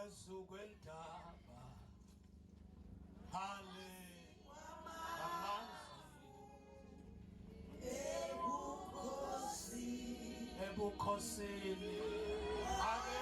Phezu kwentaba hale amanzi ebukhosini ake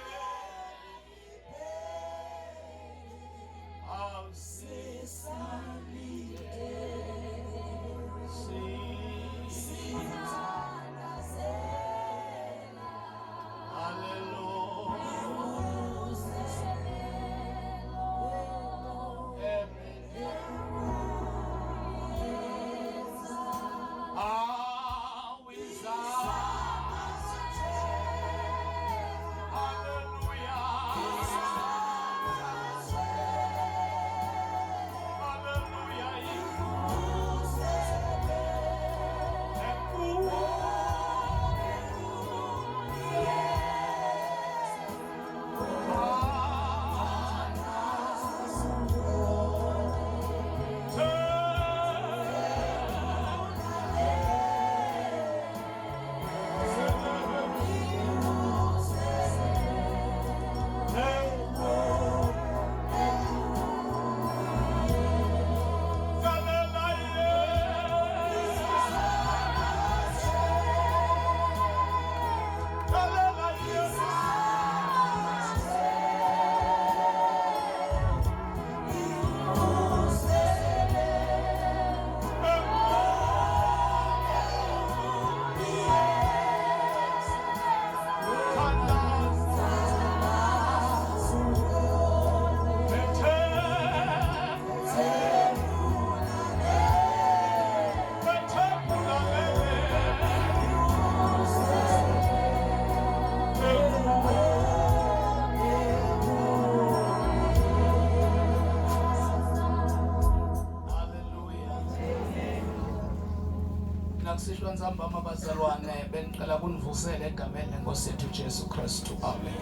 Nakusishwa ntsambama bazalwane bengicela kunivusela egameni lenkosi yethu Jesu Kristu. Amen.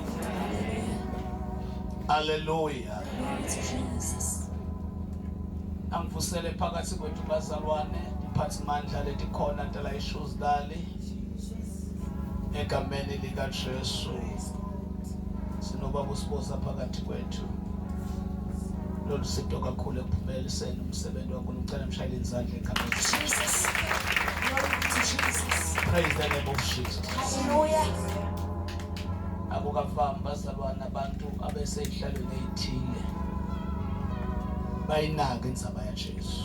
Hallelujah. Glory to Jesus. Angivusele phakathi kwethu bazalwane iphathimandla letikhona tala issues dali egameni lika Jesu. Sinobaba usiboza phakathi kwethu. Lolu sito kakhulu ekuphumeliseni umsebenzi waNkulunkulu. Ngicela mshayele izandla egameni. Jesus. Glory to Jesus. Praise the name of Jesus. Hallelujah. Akukavami bazalwane abantu abesey'hlalweni ey'thile bayinake indzaba yaJesu.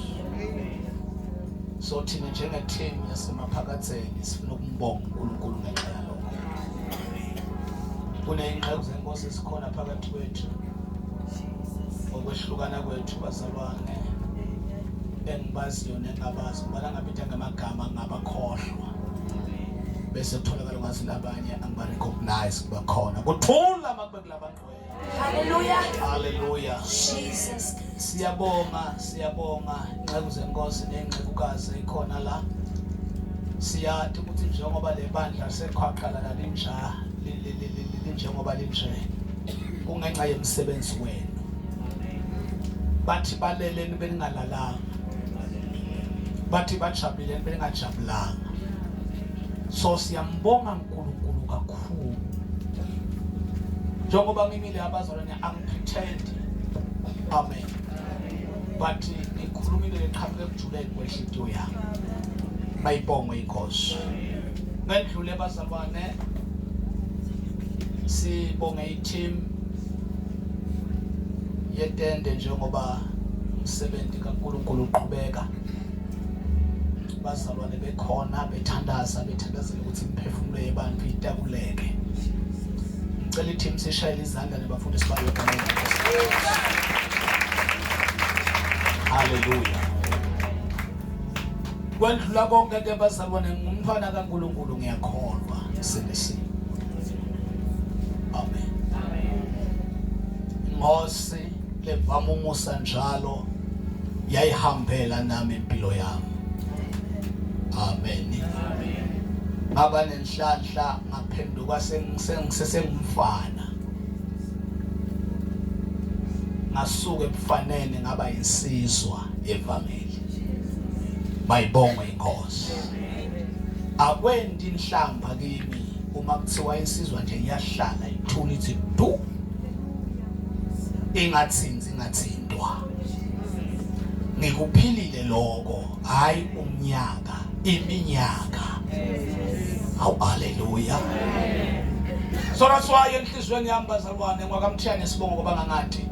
So thina njenge-team yasemaphakatheni sifuna ukumbonga uNkulunkulu ngenxa yalokho. Kuney'nceku zenkosi esikhona phakathi kwethu ngokwehlukana kwethu bazalwane engibaziyo nengabazi ngoba nangabita ngamagama ngabakhohlwa bese kutholakala kwazi labanye angiba-recognize kuba khona kuthula makube kulabangcwele. Hallelujah. Haleluya. Jesus. Siyabonga, siyabonga inceku zenkosi nencekukazi ekhona la. Siyathi ukuthi njengoba le bandla sekhwaqala lalinja linjengoba linje kungenxa yemsebenzi wenu. Bathi baleleni beningalalanga. Bathi bajabuleni beningajabulanga. So siyambonga uNkulunkulu kakhulu. Njengoba ngimile abazalwane angipretend. Amen. But ngikhulumile leqhamuke ekujuleni kwenhliziyo yami. Mayibongwe inkosi. Ngendlule bazalwane sibonge i-team yetende njengoba umsebenzi kaNkulunkulu uqhubeka. Bazalwane bekhona bethandaza bethandazela ukuthi imiphefumulo yebantu itakuleke. Ngicela i-team sishayele izandla nabafundisi bayo egameni lenkosi. Hallelujah. Kwendlula konke ke bazalwane ngumntwana kaNkulunkulu ngiyakholwa sindisiwe. Amen. Inkosi levama umusa njalo yayihambela nami impilo yami. Amen. Ngaba nenhlanhla ngaphenduka sengisesengumfana. Ngasuka ebufaneni ngaba insizwa yevangeli. Mayibongwe inkosi. Akwendi inhlamba kimi uma kuthiwa insizwa nje iyahlala ithula ithi du. Ingathinzi ingathintwa. Ngikuphilile lokho, hayi umnyaka, iminyaka. Awu haleluya. So that's why enhlizweni yami bazalwane ngwakamthiyane sibongo ngoba ngangathi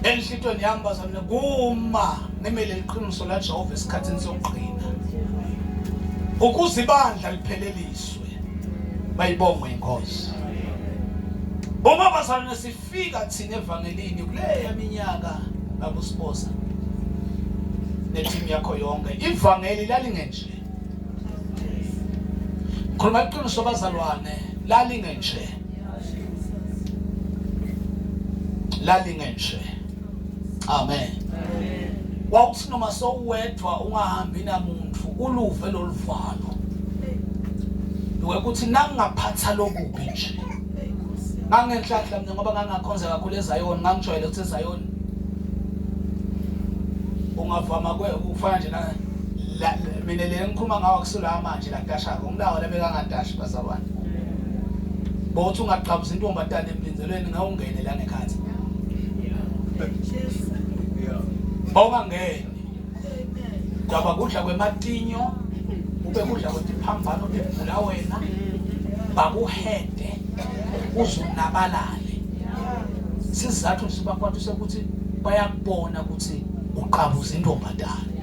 enhlitweni yami bazalwane kuma ngimele iqiniso la Jehova esikhathini sokugcina ukuze ibandla lipheleliswe bayibongwe inkosi uma bazalwane sifika thina evangelini kuleya minyaka babusibosa neteam yakho yonke ivangeli lalingenje Khuluma iqiniso bazalwane lalingenje. Lalingenje. Amen. Wawuthi noma sowedwa ungahambi namuntu uluve loluvalo. Lokuthi nangingaphatha lokubi nje. Ngangenhlanhla mina ngoba ngangakhonza kakhulu eZion, ngangijwayele ukuthi eZion ungavama kwe ufana nje na mina le ngikhuluma ngawo akusula manje la dashako ngilawo labeka ngadashi bazalwane bothi ungagqabuza intombazane emlinzelweni ngawungene la ngekhathi bawungangeni kwaba kudla kwematinyo ube kudla kwetiphambano tibhula wena bakuhede uzunabalale sizathu nje bakwathu sekuthi bayakubona ukuthi uqabuza intombazane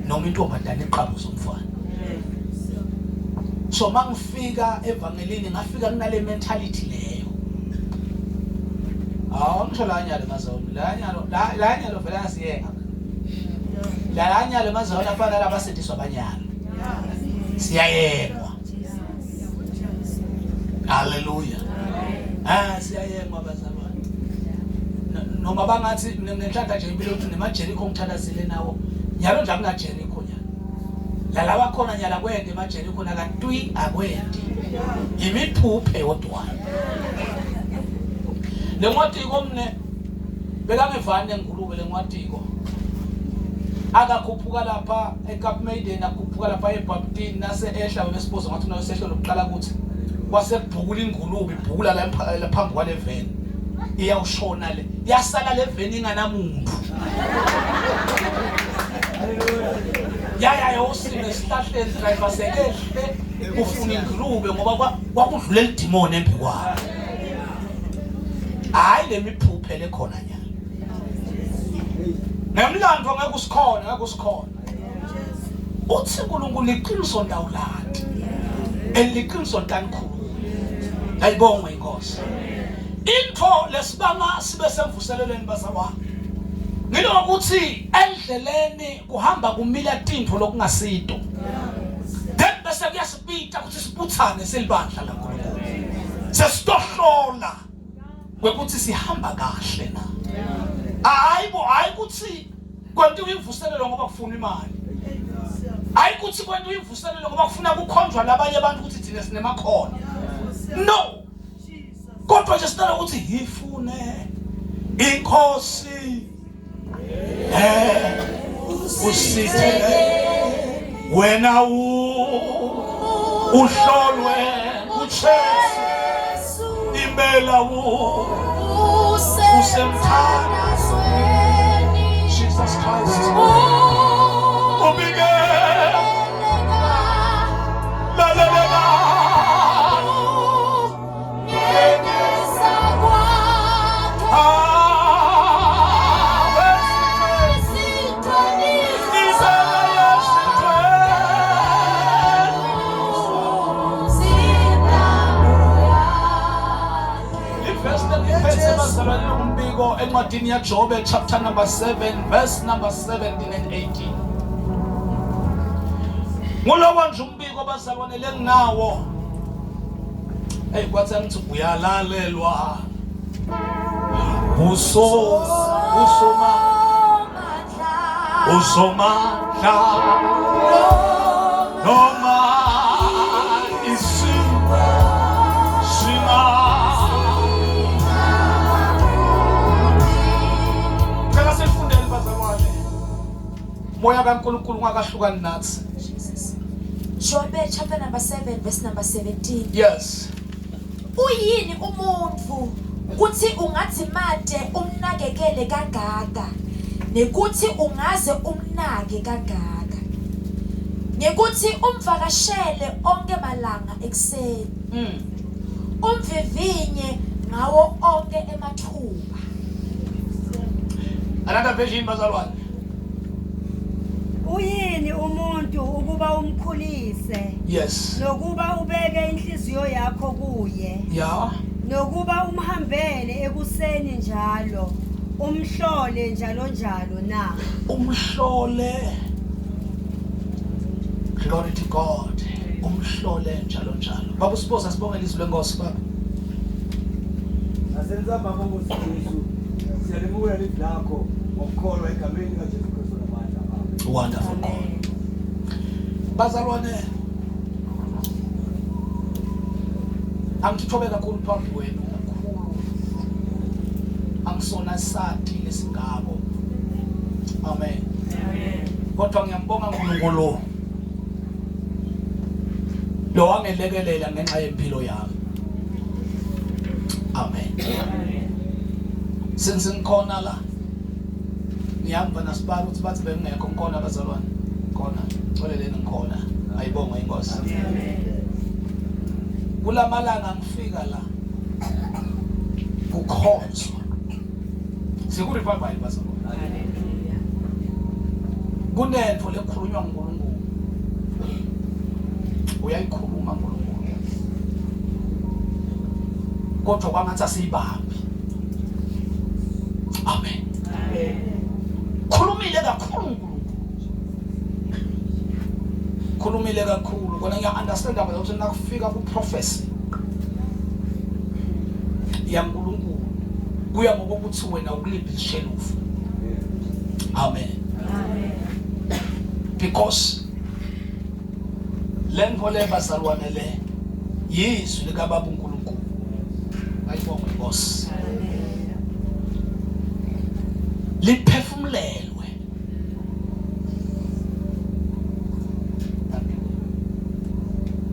noma intombazane iqabuza umfana so mangifika evangelini ngafika kunale mentality leyo awu ngisho la nyalo mazolo la nyalo la la nyalo vele asiyeka la la nyalo mazolo afana labasindiswa abanyalo siyayengwa haleluya ah siyayengwa bazalwane noma bangathi nenhlanhla nje impilo yokuthi nemaJericho ngithandazile nawo nyalo nje akunaJericho nyalo lalaba khona nyala kwende emaJericho nakatwi akwendi imiphuphe yodwa lencwadi komne bekangevani nengulube lencwadiko akakhuphuka lapha eCape Maiden akhuphuka lapha eBaptist nase ehla besibuza ngathi unayo sehlo lokuqala ukuthi kwasekubhukula ingulube ibhukula la phambi kwale veni iyawushona le yasala le veni inganamuntu yaya yosima esihlahleni driver sekehle ufuna ingulube ngoba kwakudlula elidimoni embi kwayo hayi lemiphuphe lekhona nyana ngemlando ngeke usikhona ngeke usikhona uthi uNkulunkulu iqiniso ndawulati eliqiniso ntanikhulu ayibongwe inkosi into lesibanga sibe semvuselelweni bazalwane ngilokuthi endleleni kuhamba kumila tintfo lokungasito then bese kuyasipita ukuthi sibuthane silibandla laNkulunkulu sesitohlola kwekuthi sihamba kahle na hayi bo hayi ukuthi kwentiwa imvuselelo ngoba kufuna imali hayi ukuthi kwentiwa imvuselelo ngoba kufuna kukhonjwa labanye abantu ukuthi thina sinemakhono no kodwa nje sicela ukuthi yifune inkosi eh usithele wena uhlolwe uJesu impela usemthandazweni Jesus Christ ubike lalela encwadini yaJobe chapter number 7 verse number 17 and 18 ngulowo nje umbiko bazalwane lenginawo Hey kwathi angithi uyalalelwa uso usoma usomandla noma isimo singa Cela sifundele bazalwane Moya kaNkulunkulu ungakahlukani nathi. Jesus. Jobe chapter number 7 verse number 17. Yes. Uyini umuntu Kuthi ungathi mate umnakekele kangaka nekuthi ungaze umnake kangaka. Ngekuthi umvakashele onke malanga ekuseni. Umvivinye ngawo onke emathuba. Another version bazalwane. Uyini umuntu ukuba umkhulise? Yes. Nokuba ubeke inhliziyo yakho kuye. Yeah. Nokuba umhambele ekuseni njalo, umhlole njalo njalo na. Umhlole. Glory to God. Umhlole njalo njalo. Baba uSiboza sibonge izwi lenkosi baba. Asenza baba Nkosi Jesu. Siyalimukela izwi lakho ngokukholwa egameni likaJesu Kristu namandla. Amen. Wonderful God. Bazalwane angithobe kakhulu phambi kwenu kakhulu. Angisona sathi lesingako. Amen. Amen. Kodwa ngiyambonga uNkulunkulu lo wangelekelela ngenxa yempilo yami. Amen. Since ngikhona la ngiyamva nasibala ukuthi bathi bengekho ngikhona bazalwane. Khona, xoleleni ngikhona. Ayibongwe inkosi. Kulamalanga ngifika la kukhonzwa. Siku revival bazalwane. Hallelujah. Kunento lekhulunywa nguNkulunkulu. Uyayikhuluma uNkulunkulu. Kodwa kwangathi asiyibambi. Amen. Amen. Khulumile kakhulu uNkulunkulu. Khulumile kakhulu. Kona ngiya understand ukuthi nakufika ku prophecy yaNkulunkulu kuya ngokuthi wena ukuliphi ishelufu. Amen. Amen. Because lento le bazalwane le yizwi likaBaba uNkulunkulu. Ayibongwe inkosi. Liphefumulelwe.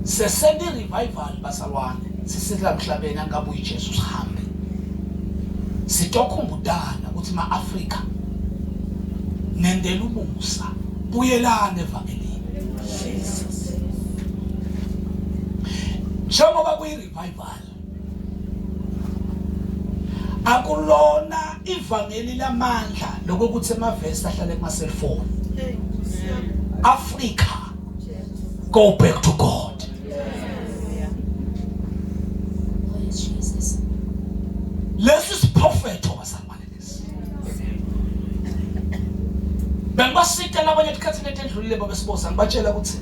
Sesende revival bazalwane sisila emhlabeni angabuyi Jesu sihambe. Sitokhumbudana ukuthi ma-Afrika nendela umusa buyelane evangelini. Jesus. Njengoba kuyi revival akulona ivangeli lamandla lokuthi emavesi ahlale kuma cellphone. Africa go back to God. Oh, yes, Jesus. Lesi siprofetho bazalwane lesi. Bengibasita labanye esikhathini etendlulile babesiboza ngibatshela ukuthi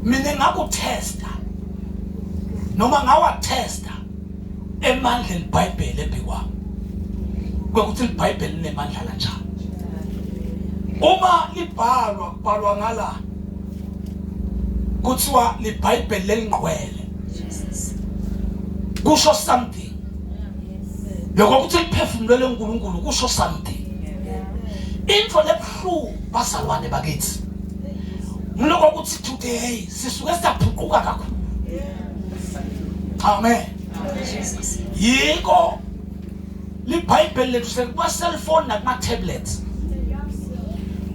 mina ngakutesta noma ngawatesta emandla eliBhayibheli embikwami kwekuthi iBhayibheli linemandla kanjani. Uma libhalwa kubhalwa ngala kuthiwa liBhayibheli lelingqwele kusho something. Lokho ukuthi liphefumulelwe uNkulunkulu kusho something. Into lebuhlungu bazalwane bakithi ngiloko ukuthi today sisuke siyaphuquka kakhulu. Amen. Yiko liBhayibheli lethu sekuma cellphone nakuma tablets.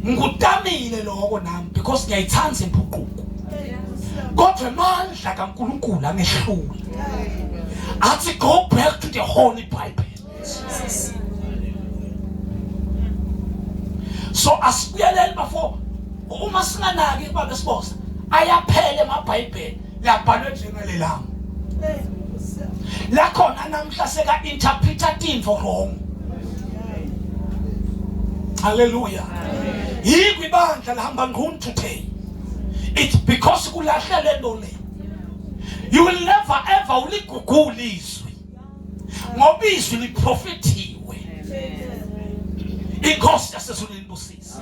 Ngikutamile lokho nami because ngiyayithanda impuquko. Kodwa amandla kaNkulunkulu angehlula. Athi go back to the Holy Bible. Jesus. So asibuyeleni bafo uma singanaki baba sibosa ayaphele emabhayibheli labhalwe njengalelami. La khona namhla seka interpreta tintfo wrong. Hallelujah. Yiko ibandla lihamba ngqunu today. It's because kulahle lento le. You will never ever uligugule izwi. Ngoba izwi liprofethiwe. Inkosi yasezulwini ibusise.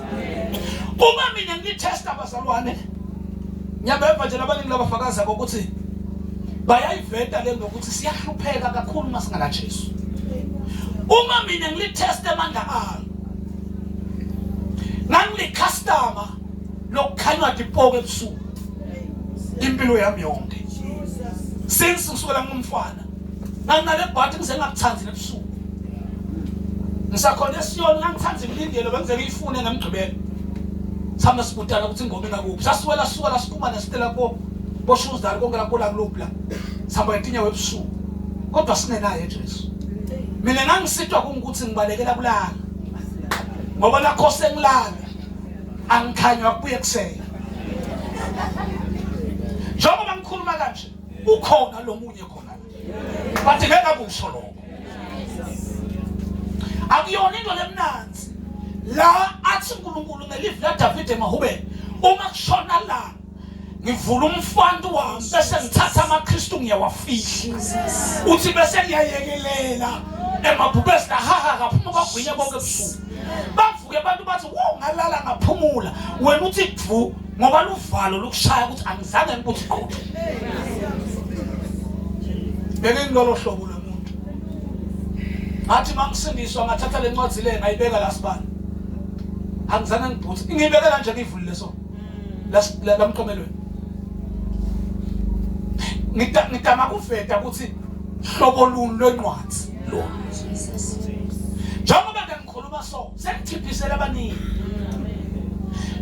Uma mina ngitesta abazalwane ngiyabeva nje labaningi labafakaza ukuthi bayayiveta le ngokuthi siyahlupheka kakhulu uma singana Jesu. Uma mina ngilitest amandla alo ngangili customer lokukhanywa dipoko ebusuku impilo yami yonke since ngisukela ngumfana. Nganginale bhadi ngize ngakuthandi nebusuku. Ngisakhona esiyoni ngangithanda imilindelo bengize ngiyifune ngemgqibelo. Sihamba sibutana ukuthi ingoma ingakuphi. Sasiwela suka la siphuma nesitela ko boshuzana konke lapho la kuluphi la. Sihamba ngetinyawo ebusuku. Kodwa singenaye Jesu. Mina ngangisitwa kungukuthi ngibalekela kulala. Ngoba nakho sengilala. Angikhanywa kubuye kusena. Njengoba ngikhuluma kanje ukhona lo munye khona. But ngeke akusho lokho. Akuyona into lemnanzi. La athi uNkulunkulu ngelivi laDavide emahubeni uma kushona la ngivula umfantu wami bese ngithatha amaKristu ngiyawafihla. Uthi bese ngiyayekelela emabhubesi lahaha kaphuma kwagwinya bonke ebusuku. Bavuke abantu bathi wo ngalala ngaphumula wena uthi dvu ngoba luvalo lokushaya ukuthi angizange ngikuthi qotho. Bengingilolo hlobo lomuntu. Ngathi mangisindiswa ngathatha lencwadi le ngayibeka la sibani. Angizange ngibhuthe. Ngiyibekela nje ngiyivulile so. La lamqomelweni. Ngidama kuveta ukuthi hlobo luni lwencwadi lo. Njengoba ke ngikhuluma so, sengithiphisela abaningi.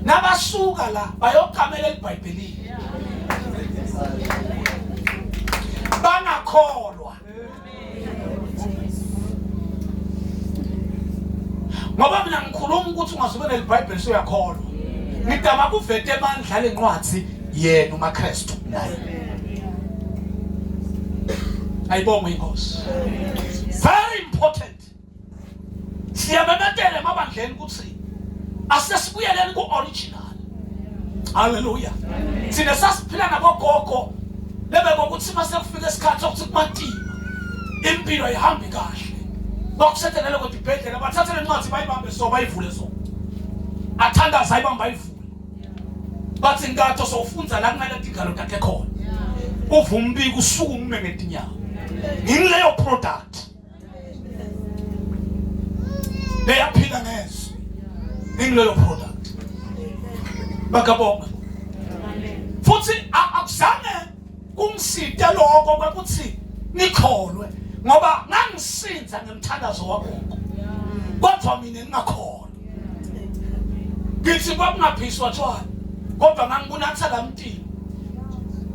Nabasuka la bayoqamela eBhayibhelini. Bangakholwa. Ngoba mina ngikhuluma ukuthi ungazuke neliBhayibheli usuyakholwa. Ngidama kuvete amandla lencwadi yena umaKristu naye. Ayibongwe inkosi. Very important. Siyamemetela emabandleni ukuthi asesibuyeleni ku-original. Hallelujah. Thina sasiphila nabogogo bebe ngokuthi mase kufika isikhathi sokuthi kumatima impilo ayihambi kahle. Bakusethenele kodwa ibhedlela bathathe lencwadi bayibambe so bayivule so. Athandaza ayibamba ayivule. Bathi nkatho sowufunza la kunale tigalo takhe khona. Uva umbiko usukume ngetinyawo. Ngileyo product. Leyaphila ngezwi. Ngileyo product. Bakabonga. Futhi akuzange kungisite lokho kwekuthi ngikholwe ngoba ngangisinza ngemthandazo wagogo. Kodwa mina ngingakholwa. Ngithi kwakungaphiswa tshwala kodwa ngangibunatha la mtini.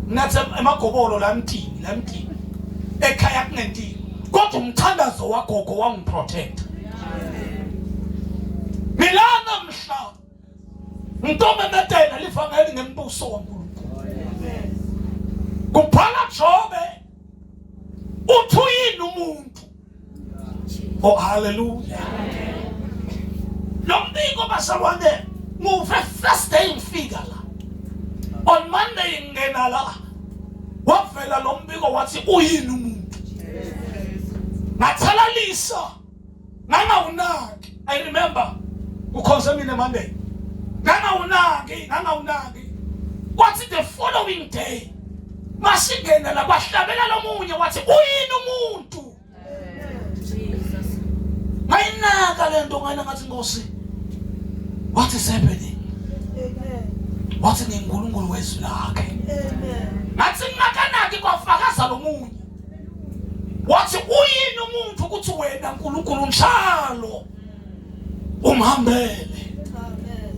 Nginatha emagobolo la mtini, la mtini. Ekhaya kunentini. Kodwa umthandazo wagogo wangiprotect. Milana mhla ngitomemetela livangeli ngembuso waNkulunkulu. Kubhala Jobe uthi uyini umuntu? Oh hallelujah. Lo mbiko bazalwane nguve first day ngifika la. On Monday ngingena la. Wavela lo mbiko wathi uyini umuntu? Ngathalalisa ngangawunaki. I remember ukhonze mina Monday. Ngangawunaki, ngangawunaki. Kwathi the following day masingena la kwahlabela lomunye wathi uyini umuntu? Ngayinaka lento ngayina ngathi Nkosi what is happening? Amen. Wathi nginguNkulunkulu wezwi lakhe. Amen. Ngathi ngingakanaki kwafakaza lomunye. Wathi uyini umuntu ukuthi wena uNkulunkulu njalo umhambele. Amen.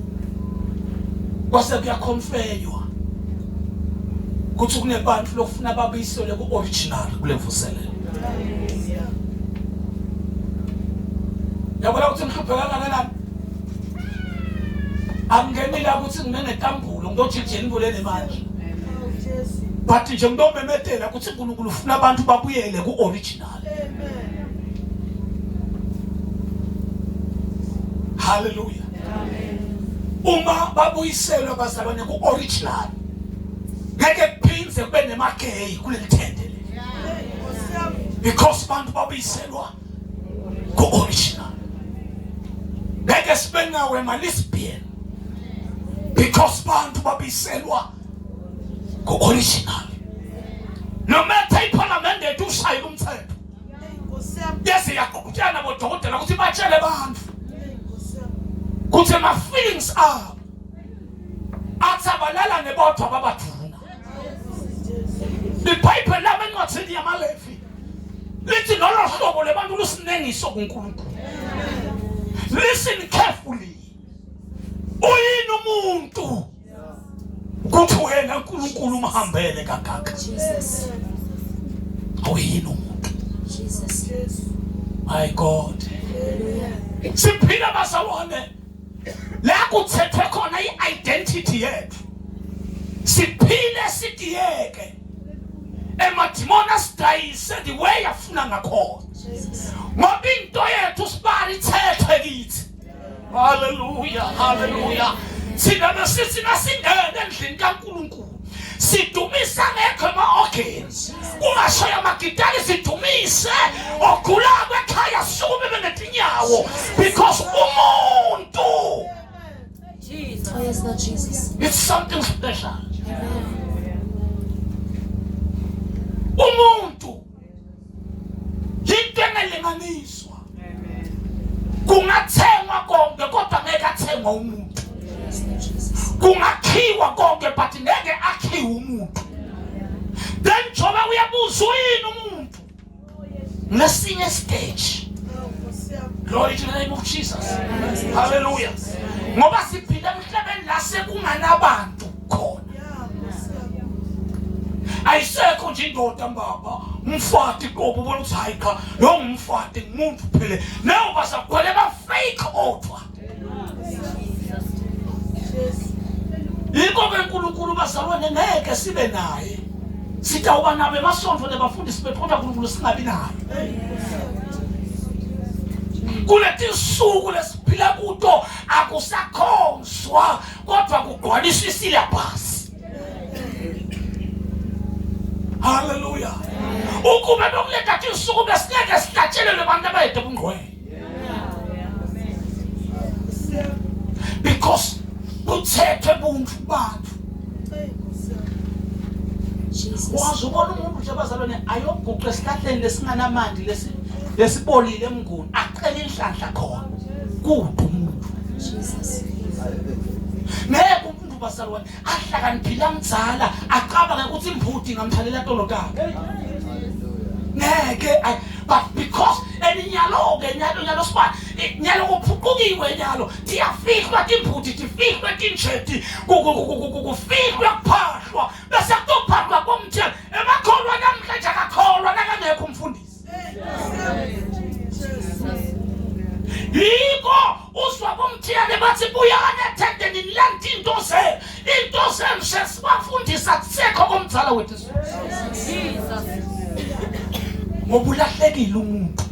Kwase kuyaconfeywa ukuthi kunebantu lokufuna babuyiselwe ku-original kule mvuselelo. Yabona ukuthi ngihlupheka kangakanani? Angingeni la ukuthi ngime ngetambulo ngidojijeni ngibulele manje. But nje ngitomemetela ukuthi uNkulunkulu ufuna abantu babuyele ku-original. Hallelujah. Uma babuyiselwe abazalwane ku-original ngeke kuphinde kube nemageyi kuleli thende leli. Because abantu babuyiselwa ku-original. Ngeke sibe nawe ma-lesbian because bantu babuyiselwa ku-original. No matter iphalamende ethu ushayile umthetho bese yaqhutshana bodokotela ukuthi batshele abantu ukuthi ama-feelings abo athi abalala nebodwa babaduna. Ibhayibheli lami encwadini yamaLevi Lithi lolo hlobo lebantu lusinengiso kuNkulunkulu. Listen carefully. Uyini umuntu ukuthi wena uNkulunkulu umhambele kangaka? Jesus. Awuyini umuntu? Jesus. My God. Hallelujah. Siphila bazalwane la kuthethwe khona i-identity yethu. Siphile sidiyeke. Emadimoni asidayise the way afuna ngakhona. Ngoba into yethu sibali ithethwe kithi. Hallelujah, hallelujah. Thina besithi nasingene endlini kaNkulunkulu sidumisa ngekho ema-organs kungashaya amagitali sidumise ogulako ekhaya sukume benetinyawo because umuntu Oh yes, Lord Jesus. it's something special. Amen. Umuntu yinto engalinganiswa. Kungathengwa konke kodwa ngeke athengwe umuntu. Yes, Lord Jesus. Kungakhiwa konke but ngeke akhiwe umuntu. Then Joba uyabuza uyini umuntu ngesinye stage. Glory to the name of Jesus. Hallelujah. Ngoba siphila emhlabeni la sekunganabantu khona. Ayisekho nje indoda mbaba umfati qobo ubona ukuthi hayi cha lo ngumfati ngumuntu phele leyo basakhwele ba fake odwa. Yikho ke uNkulunkulu bazalwane ngeke sibe naye. Sitawuba nabo emasonto nebafundisi bethu kodwa uNkulunkulu singabi naye. Kuleti nsuku lesiphila kuto akusakhonzwa kodwa kugcwaliswa isilabhasi. Haleluya. Ukube bekuletha tinsuku besingeke sihlatshelelwe abantu abayede bungqwele. Because kuthethwe buntu bantu. Jesus. Wazi ubona umuntu nje bazalwane ayoguqa esihlahleni lesinganamandi lesi lesibolile emnguni acela inhlanhla khona. Kude umuntu. Jesus. Ngeke umuntu bazalwane ahlakaniphile amdzala acabange ukuthi imbuti ingamthalela tolo takhe. Ngeke but because elinyalo ke nyalo nyalo sibani nyalo kuphuqukiwe nyalo tiyafihlwa timbuti tifihlwe tinjeti kufihlwe kuphahlwa bese kutophahlwa komthelo emakholwa namhlanje akakholwa nakangekho umfundisi. Yiko uzwa kumthiyane bathi buyani ethendeni nilanda into zenu into zenu sesibafundisa kusekho komdzala wethu Jesus. Ngoba ulahlekile umuntu.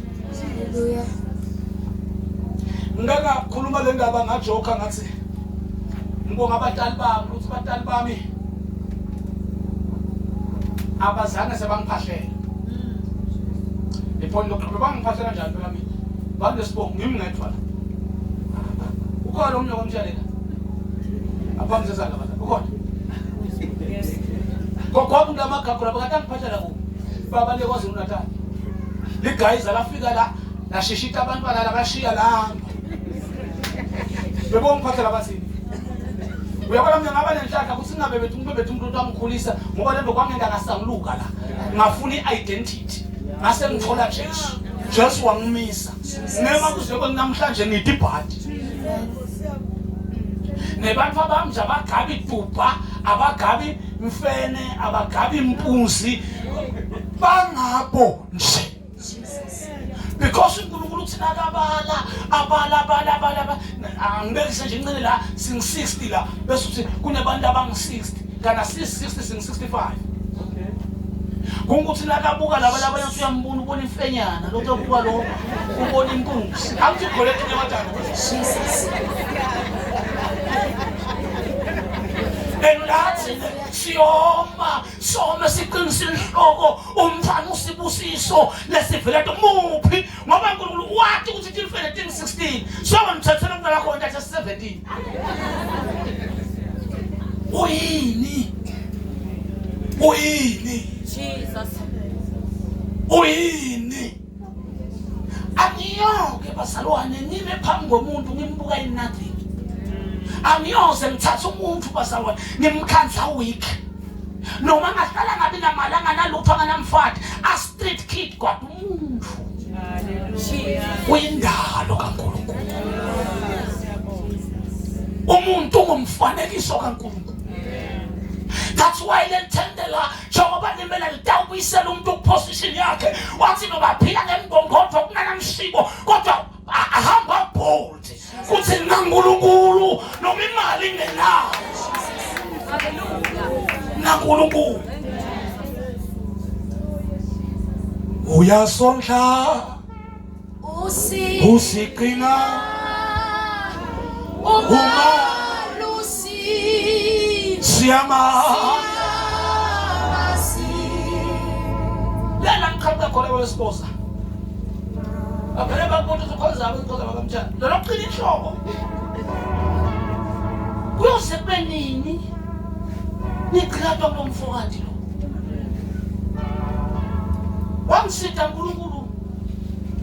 Hallelujah. Ngake ngakhuluma le ndaba ngajoka ngathi ngibonga abatali bami ukuthi batali bami abazange sebangiphahlela. Iphoni lokuqala bangiphahlela kanjani phela mina? Banesibongo ngimi ngedwa la. Ukhona omnye komtshalela. Apha ngizezana abantu. Ukhona. Gogo wami lamagagu laba kade angiphahlela kubo. Baba le kwaZulu Natal. Ligayiza lafika la lashishita abantwana labashiya la. Bebongiphathela bathini? Uyabona mina ngaba nenhlanhla ukuthi singabe bethu umuntu bethu umuntu wangikhulisa ngoba lento kwangenda ngasanguluka la. Ngafuna i-identity. Ngase ngithola Jesu. Jesu wangimisa. Ngema kuze kube namhlanje ngithi ibhadi. Nebantu abamnje abagabi dubha, abagabi mfene, abagabi impunzi bangabo nje. Because uNkulunkulu uthi nakabala abala abala abala angibekise nje incane la sing 60 la bese uthi kunabantu abangu 60 kana 60 sing 65. Okay. Kungukuthi nakabuka laba labanye uyambona ubona imfenyana lo obuka lo ubona impunzi. Angithi correct nyamatana. Jesus. Engathi siyoma some siqinisa inhloko umfana usibusiso lesivela muphi ngoba uNkulunkulu wathi ukuthi tilifele 16 so ngimthathela umntwana wakho wena 17. Uyini? Uyini? Jesus. Uyini? Angiyoke bazalwane ngime phambi komuntu ngimbuka in nothing. Angiyoze ngithathe umuntu bazalwane ngimkhandla weak. Noma angahlala ngabi namali anganalutho anganamfati a street kid kodwa umuntu uyindalo kaNkulunkulu. Umuntu ungumfanekiso kaNkulunkulu. That's why le thendela njengoba limela litawubuyisela umuntu kuposition yakhe. Wathi noba phila ngemgongodvo kunganamshibo kodwa ahamba bold kuthi naNkulunkulu noma imali ingenayo. NaNkulunkulu uyasondla usiqina umalusi siyama lela ngiqhamuka khona kwesibosa aphele bakuthi ukhonza abo ukhonza bakamtshana lona uqina inhloko kuyose kube nini niqhatwa kulo mfokati lo wangisida uNkulunkulu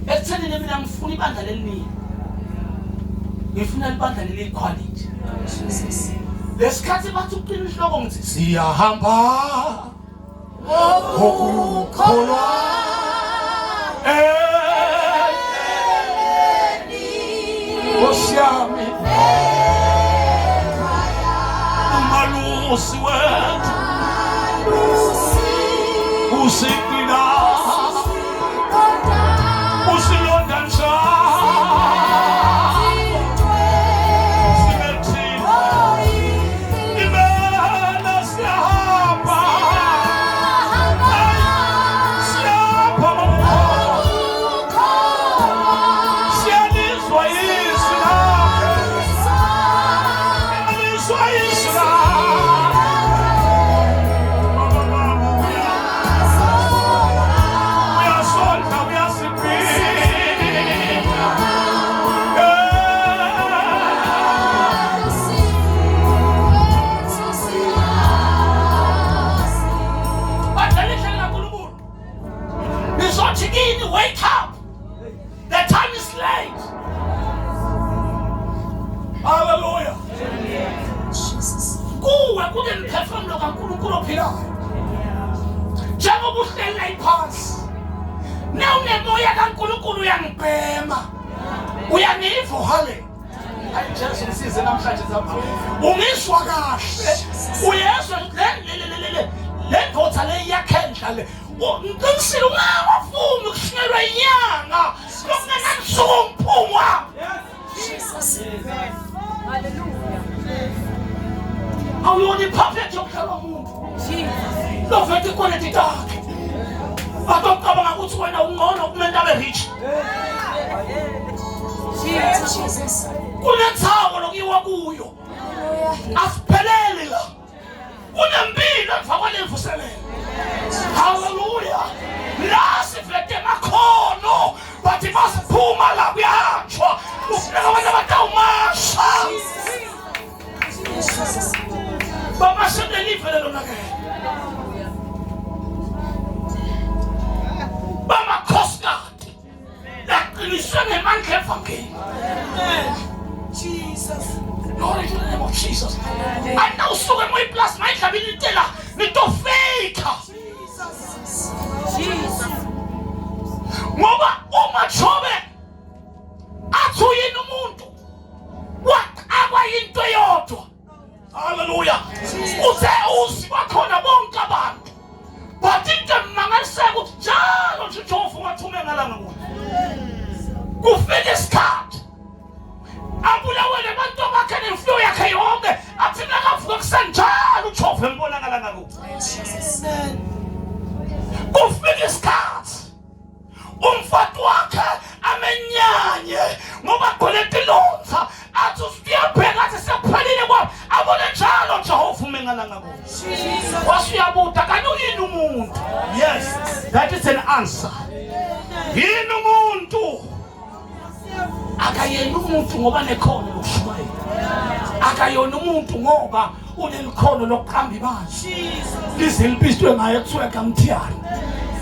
ekuthenini mina ngifuna ibandla leliningi ngifuna libandla leli quality lesikhathi bathi uqina inhloko ngithi siyahamba ngokukholwa Nkosi yami umalusi wethu usigcina usilonda njalo sibethile imena siyahamba siyahamba siyalizwa izwi lakhe siyalizwa izwi lakhe uyasondla uyasiphila. Badlala indlela kaNkulunkulu. Nizothi kini wake up. The time is late. Hallelujah. Kuwe kunemphefumulo kaNkulunkulu ophilayo. Njengoba uhleli la iphansi. Nawunemoya kaNkulunkulu uyangibhema. Uyangiva hale. Hayi Jesu ngisize namhlanje zama. Ungizwa kahle. Uyezwa le le le le le le ndoda le iyakhendla le. Ngiqinisile ungawafuni ukushinyelwa inyanga. Lokungenamsuku umphumwa. Hallelujah. Awuyona ipuppet yokudlalwa umuntu. Lovete ikweleti takhe. Batocabanga ukuthi wena ungcono kumuntu abe rich. Jesus. Kunethawo lokuyiwa kuyo. Asipheleli la. Kunempilo emva kwalemvuselelo. Hallelujah. La sivete makhono bathi basiphuma la kuyahanjwa. Kufuneka abantu abatawumasha. Bamashe lelive lelonakele. Bamakhosikazi laqiniswe ngemandla evangeli. Jesus. Glory to the name of Jesus. Andawusuke emoyiplasi ngayidlabini itela nitofeyikha. Jesus. Ngoba uMajobe athi uyini umuntu waqakwa into eyodwa. Hallelujah. Uthe uzi kwakhona bonke abantu. But into emangaliseka ukuthi njalo nje uJehova ungathume ngalanga kuye. Kufika isikhathi abulawele abantu bakhe nemfuyo yakhe yonke athi nakavuka kusenjalo uJehova embona ngalanga kuye. Amen. Kufika isikhathi umfati wakhe amenyanye ngoba gcwele tilonza athi usiyabheka athi sekuphelile kwami abone njalo Jehova ume ngalanga kuye. Wasuyabuta kanti uyini umuntu? Yes, that is an answer. Yini umuntu? Akayena umuntu ngoba nekhono lokushumayela. Akayona umuntu ngoba unelikhono lokuqamba ibandla. Lize lipiswe ngaye kuthiwe kamthiyana.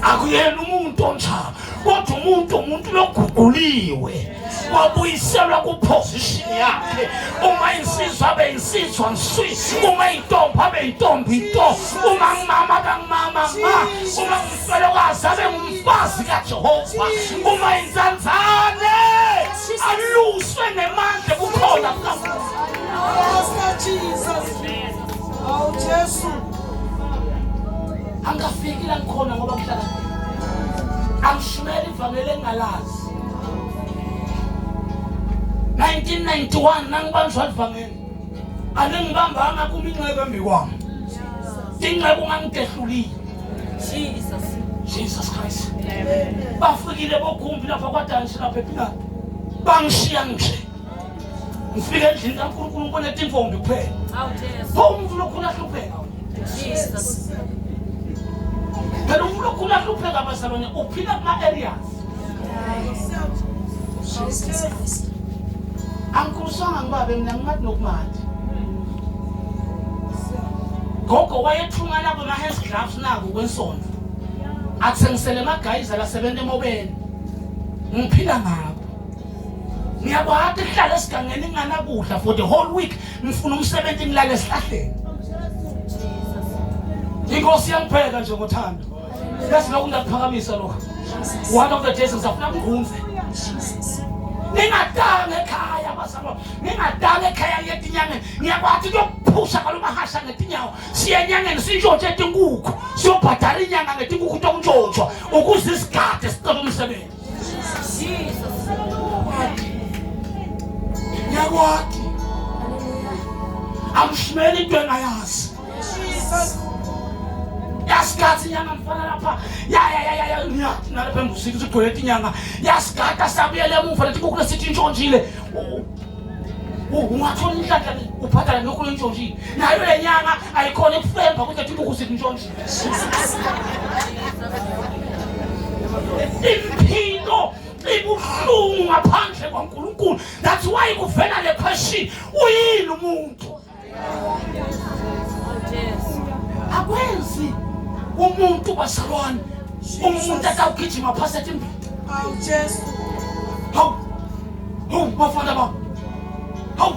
Akuyena umuntu onjalo. Kodwa umuntu loguquliwe. Wabuyiselwa kuposition yakhe. Uma insizwa abe insizwa nswi, uma intombi abe intombi nto, uma ngumama kangumama ma, uma ngumfelokazi abe ngumfazi kaJehova, uma inzanzane aluswe ngemandla bukhona bukaNkulunkulu. Master Jesus. Awu Jesu. Angafiki la ngikhona ngoba ngihlala angishumela ivangeli engingalazi. 1991 nangibanjwa livangeli alingibambanga kuma inxeba embi kwami, inxeba ungangidehlulile. Jesus. Jesus Christ. Bafikile bogumbi lapha kwadansi lapha ePilani, bangishiya nje ngifike endlini kaNkulunkulu ngibone tintombi kuphela. Awu Jesu. Pho umuntu lokhu lahlupheka. Jesus. Phela umuntu lokhu lahlupheka bazalwane uphila kuma-areas. Jesus Christ. Angikhuliswanga ngibabe mina, ngimathi nokumathi gogo wayethunga labo ma-hands gloves nako kwensonto athengisele emagayiza lasebenza emobeni, ngiphila ngako. Ngiyakwati kuhlala esigangeni nginganakudla for the whole week, ngifuna umsebenzi ngilale esihlahleni. Inkosi yangipheka nje ngothando, yazi lokhu ngiyakuphakamisa lokho. One of the days ngizafuna ngigunze ningatanga ekhaya bazalwa, ningatanga ekhaya ngiyetinyangeni. Ngiyakwathi kuyophusha kalomahasha ngetinyawo siye enyangeni sintshontshe tinkukhu, siyobhadala inyanga ngetinkukhu tokuntshontshwa ukuze isigade sicela umsebenzi. Jesus. Ngiyakwathi angishumeli into engayazi. Jesus. Yasigada inyanga mfana lapha, ya ya ya ya ya, ngiyathi nalapha embusini sigcwele inyanga yasigada, sabuyela emuva lethi kukho lesithi intshontshile. Ungathola inhlanhla ubhadala lokhu lentshontshile, nayo le nyanga ayikhona ikufemba ukuthi lethi inkukhu sithi intshontshile. Impilo ibuhlungu ngaphandle kwaNkulunkulu. That's why kuvela le question, uyini umuntu? Awu Jesu. Akwenzi umuntu bazalwane, umuntu akawugijima phasi ethi imbili. Awu Jesu. Hawu hawu bafana bami, hawu,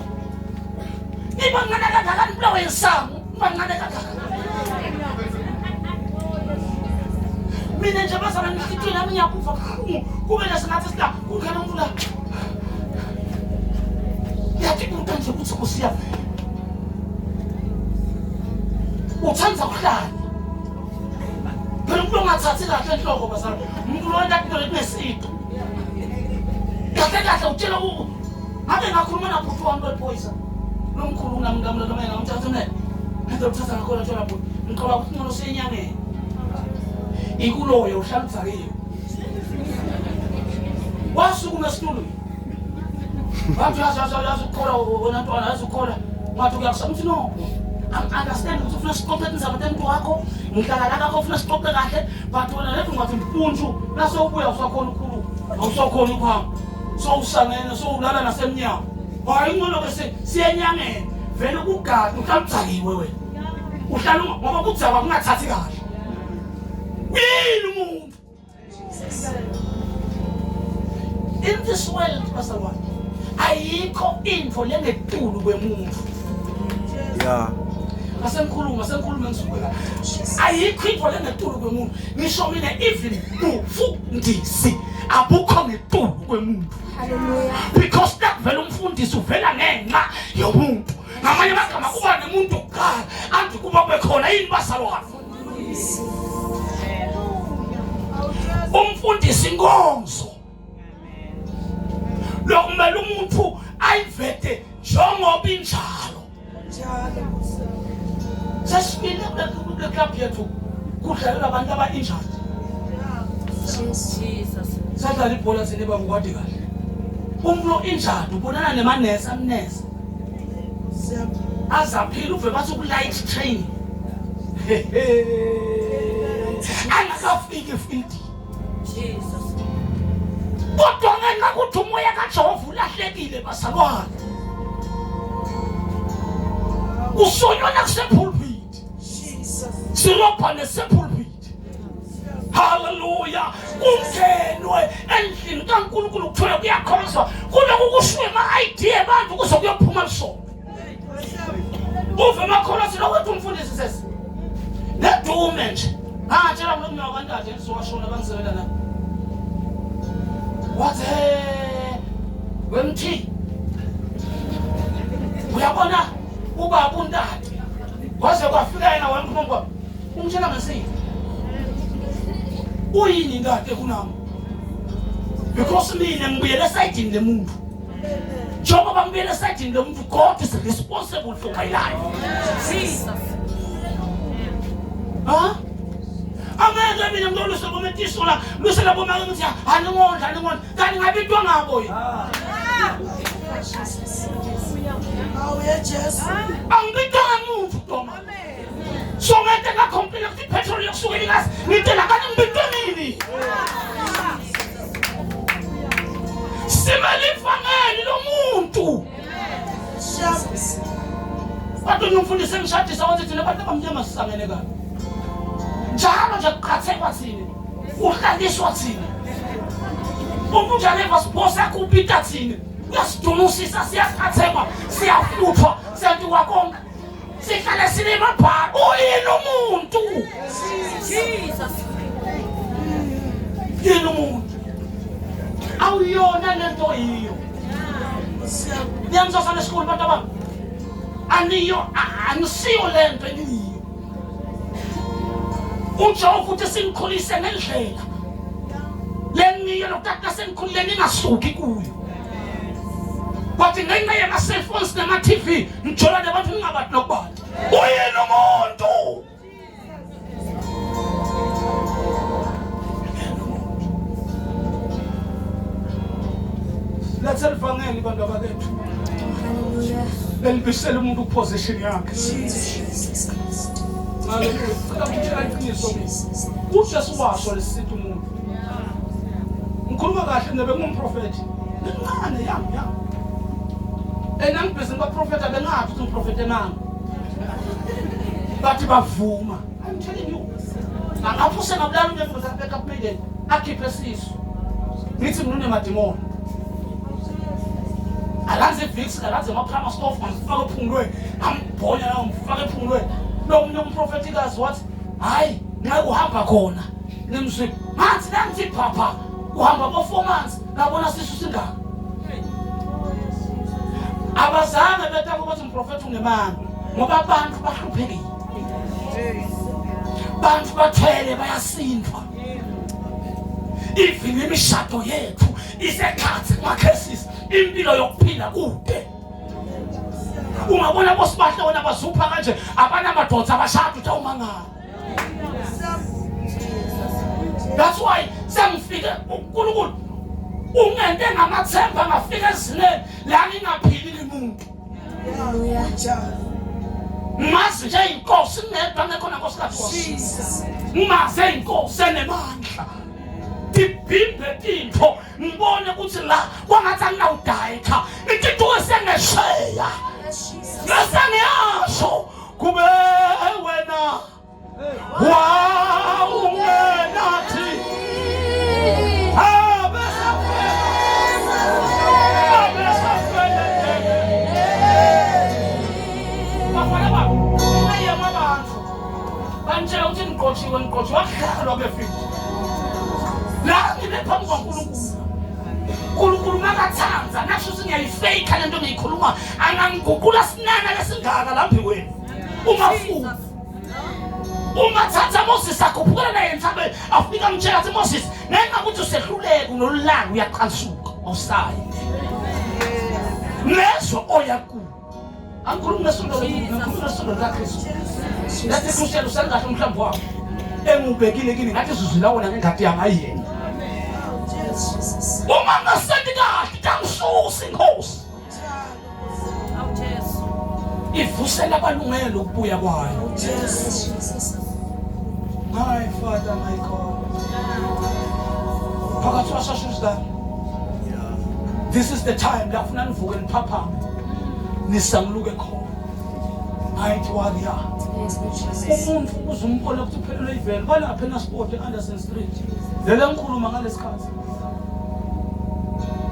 nibancane kangaka nibulawe insangu, nibancane kangaka. Mina nje bazalwane inhlitiyweni yami ngiyakuva buhlungu, kube nesingathi sila kukhona umuntu la ngiyatibuta nje ukuthi kusiya uthanda kuhlala. Phela umuntu ongathathi kahle enhloko bazalwane, umuntu lowenta into lekunesito kahle kahle utshela ngabe ngakhuluma nabhuti wami loliphoyisa lomkhulu ngamngamlomena ngimthatha mne ngento luthatha ngakhona tshela bhuti, ngicabanga ukuthi ngcono siyenyangeni ikuloyo uhlala udzakiwe. Wasukuma esitulweni wathi yazi yazi yazi ukukhola wena ntwana, yazi ukukhola ngathi uyakusa. Ngithi no, understand ukuthi ufuna sixoxe indzaba temuntu wakho, ngihlala la kakho, ufuna sixoxe kahle, but wena lethi ungathi mpuntshu nasewubuya usakhona ukukhuluma, awusakhona ukuhamba, sowusangene sowulala nasemnyango. Hayi, ngcono ke siyenyangeni vele kugade uhlala udzakiwe wena, uhlala ngoba kudzakwa kungathathi kahle. Yini umuntu in this world bazalwane? Ayikho into lengetulu kwemuntu. Asengikhuluma, asengikhuluma ngisuke. Ayikho into lengetulu kwemuntu. Ngisho mina even bufundisi abukho ngetulu kwemuntu. Hallelujah. Because nakuvela umfundisi uvela ngenxa yomuntu. Ngamanye amagama kuba nemuntu kuqala anti kuba kube khona yini bazalwane? Umfundisi inkonzo lokumele umuntu ayivete njengoba injalo. Njalo Nkosi. Sesifile kule club yethu kudlalelwa abantu aba-injured. Jesus. Sadlala ibhola sine babukwade kahle, umuntu lo-injured ubonana nemanesi amnese azaphila uve bathi ku-light training angakafiki efieldini. Jesus. Kodwa ngenxa ukuthi umoya kaJehova ulahlekile bazalwane, kusonywana kusepulpit, Jesus. sirobha nesepulpit. Haleluya. Kungenwe endlini kaNkulunkulu kuthiwe kuyakhonzwa kuloku kushiwe ama-ID abantu kuze kuyophuma lisonto. Uve amakholwa athi lokho umfundisi sesi. Nedume nje. Ngatshela lo mnaka kantate ngizowashona bangizebela la. Wathi wemthi uyabona ubaba untate waze kwafika yena wemphumba Ungitshela ngesiphi? Uyini kade kunami? Because mina ngibuyele esayidini lemuntu. Njengoba ngibuyele esayidini lemuntu, God is responsible for my life. Jesus. Ha? Angeke mina ngiloluse kometiso la, luse labo make ngithi aningondla aningondla. Kanti ngabe into ngabo yini? Awu ye Jesu. Angibitanga muntu doma. So ngeke ngacomplain ukuthi petrol yokusuka ingazi ngitela kanti ngibitwe nini? Simele ivangeli lomuntu. Kodwa ngimfundise ngishadisa wathi thina abantu abamnyama sisangene kabi. Njalo nje kuqhathekwa thina. Kuhlaliswa thina. Umuntu njalo evasiphosa kupita thina. Uyasidunusisa siyaqhathekwa, siyafuthwa, siyantukwa konke. Sihlale sinemabhala. Uyini umuntu? Jesus. Yini umuntu? Awuyona lento yiyo. Niyangizwa esikoleni bantu abami? Aniyo anisiyo lento eniyiyo. UJehova uthi simkhulise ngendlela lengiyo lokutata sengikhulile ningasuki kuyo. But ngenxa yama-cellphones nama-TV ngijola nabantu ngingabantu nokubantu. Uyini umuntu? Letha livangeli bantu abakethu. Lelibisela umuntu kuposition yakhe. Jesus Christ. Haleluya. Cela ukutshela iqiniso mina. UJesu washo lesithi umuntu. Ngikhuluma kahle nebe ngumprofeti. Ngincane yami yami. Ena ngibhizi ngibaprofeta bengathi ukuthi ngiprofete nami. Bathi bavuma. I'm telling you. Ngapho sengabulala umuntu ukuthi abeka up maiden akhiphe sisu. Ngithi mina unemadimoni. Alanze Vicks, alanze ama-Primus off, ngamfaka ephungulweni. Ngambhonya la ngimfaka ephungulweni. Lo munye umprofetikazi wathi, "Hayi, ngeke uhamba khona." Ngimzwi, ngathi nangithi phapha, uhamba bo 4 months, ngabona sisu singaka. Abazange betaka ukuthi umprofethi unemanga ngoba abantu bahluphekile. Bantu bathwele bayasindwa. Even imishado yethu isekhathi kuma-cases impilo yokuphila kude. Ungabona bosibahle wona bazupha kanje abanamadoda abashada uthi awumangala. That's why sengifike uNkulunkulu ungente ngamathemba ngafika ezingeni la ngingaphili limuntu. Ngazi nje inkosi ngedwa ngekho nankosikazi wami. Jesus. Ngazi inkosi enemandla. Ngibhimbe tintfo ngibone ukuthi la kwangathi anginawudayikha intuthuko sengesheya. Bese ngiyasho kube wena wawungenathi bafana babo ungayema abantu bantshela ukuthi ngiqotshiwe ngiqotshiwe akudlalwa kule field la ngime phambi kwaNkulunkulu uNkulunkulu makathanda nasho ukuthi ngiyayifake lento ngiyikhuluma angangiguqula sinana lesingaka laphi kwenu ungafuni uma thatha Moses akhuphukela naye entabeni afika amtshela athi Moses ngenxa ukuthi usehluleka unolaka uyaqansuka awusayi nezwe oya kulo angikhulumi ngesonto ngikhuluma ngesonto likaKristu lathi Kristu usali kahle umhlambi wakho engubekile kini ngathi zuzula wona ngengadi yami ayena uma ngasenti kahle tangisusa inkosi Awu Jesu. ivusela abalungelo ukubuya kwayo. Jesus. My Father, my God. Phakathi wasashuzana. This is the time la funa nivuke niphaphame. Nisanguluke khona. Mighty warrior. Yes, Lord Jesus. Umuntu uze umbone ukuthi uphelelwe ivele kwalapha eNaspoti e-Anderson Street. Lele ngikhuluma ngalesikhathi.